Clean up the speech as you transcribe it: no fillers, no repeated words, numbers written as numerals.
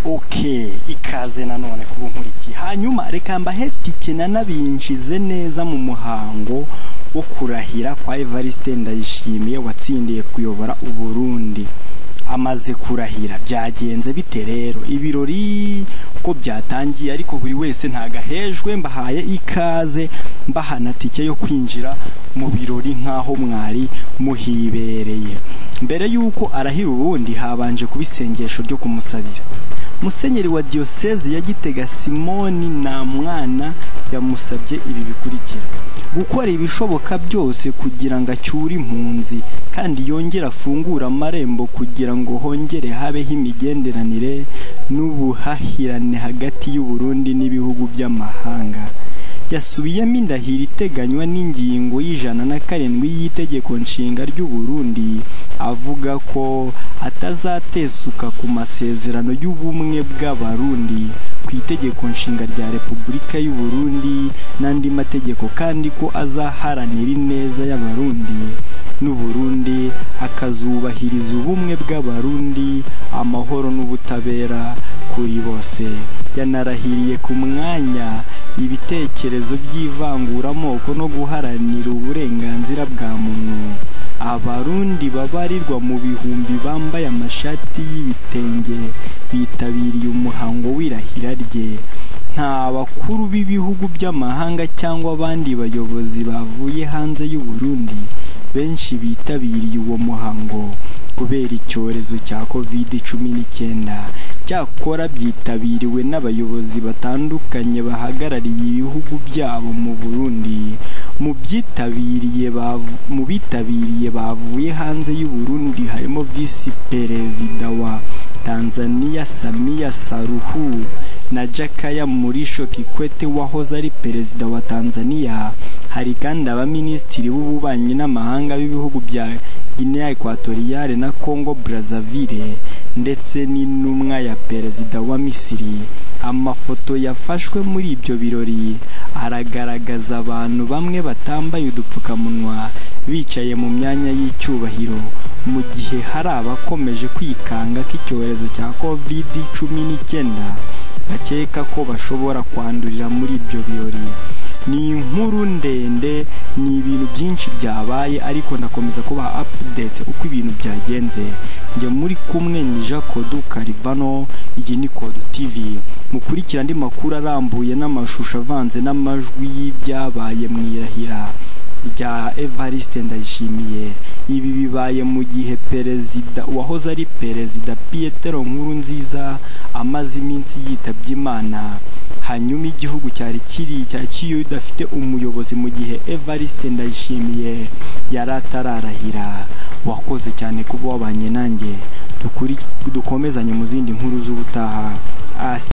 Ok, ikaze nanone kuba unkurikiye. Hanyuma reka mbahe tike nanabinjize neza mu muhango wo kurahira kwa Evariste Ndayishimiye watsindiye kuyobora Uburundi. Amaze kurahira byagenze bite rero? Ibirori uko byatangiye, ariko buri wese ntagahejwe. Mbahaye ikaze, mbahana tike yo kwinjira mu birori nk'aho mwari muhibereye. Mbere y'uko arahira ubundi habanje kuba isengesho ryo kumusabira. Musenyeri wa Diyoseze ya Gitega Simoni Ntamwana yamusabye ibi bikurikira: gukora ibishoboka byose kugira ngo acyure impunzi, kandi yongere afungure amarembo kugira ngo hongere habeho imigenderanire n'ubuhahirane hagati y'u Burundi n'ibihugu by'amahanga. Yasubiyemo indahiro iteganywa n'ingingo ya 107 y'itegeko nshinga ry'u Burundi, avuga ko atazatesuka ku masezerano y'ubumwe bw'Abarundi, ku itegeko nshinga rya Repubulika y'u Burundi n'andi mategeko, kandi ko azaharanira ineza y'Abarundi n'u Burundi, akazubahiriza ubumwe bw'Abarundi, amahoro n'ubutabera kuri bose. Yanarahiriye ku mwanya ibitekerezo by'ivanguramoko no guharanira uburenganzira bwa muntu. Abarundi babarirwa mu bihumbi bambaye amashati y'ibitenge bitabiriye umuhango w'irahira rye. Nta bakuru b'ibihugu by'amahanga cyangwa abandi bayobozi bavuye hanze y'u Burundi benshi bitabiriye uwo muhango kubera icyorezo cya Covid-19. Cyakora byitabiriwe n'abayobozi batandukanye bahagarariye ibihugu byabo mu Burundi. Mu bitabiriye bavuye hanze y'u Burundi harimo Visi Perezida wa Tanzania Samia Suluhu na Jakaya Mrisho Kikwete wahoze ari Perezida wa Tanzania. Hari kandi abaminisitiri b'ububanyi n'amahanga b'ibihugu bya Guinea Equatoriale na Congo Brazzaville, ndetse n'intumwa ya Perezida wa Misiri. Amafoto yafashwe muri ibyo birori aragaragaza abantu bamwe batambaye udupfukamunwa bicaye mu myanya y'icyubahiro, mu gihe hari abakomeje kwikanga ko icyorezo cya Covid-19 bakeka ko bashobora kwandurira muri ibyo birori. Ni inkuru ndende, ni ibintu byinshi byabaye, ariko ndakomeza kubaha update uko ibintu byagenze. Njye muri kumwe ni Jacodu Karivano, iyi ni Kodu TV. Mukurikira andi makuru arambuye n'amashusho avanze n'amajwi y'ibyabaye mu irahira rya Evariste Ndayishimiye. Ibi bibaye mu gihe perezida wahoze ari Perezida Petero Nkurunziza amaze iminsi yitabye Imana, hanyuma igihugu cyari kiri cyakiyo udafite umuyobozi mu gihe Evariste Ndayishimiye yari atararahira. Wakoze cyane kuba wabanye nanjye, dukomezanye mu zindi nkuru z'ubutaha.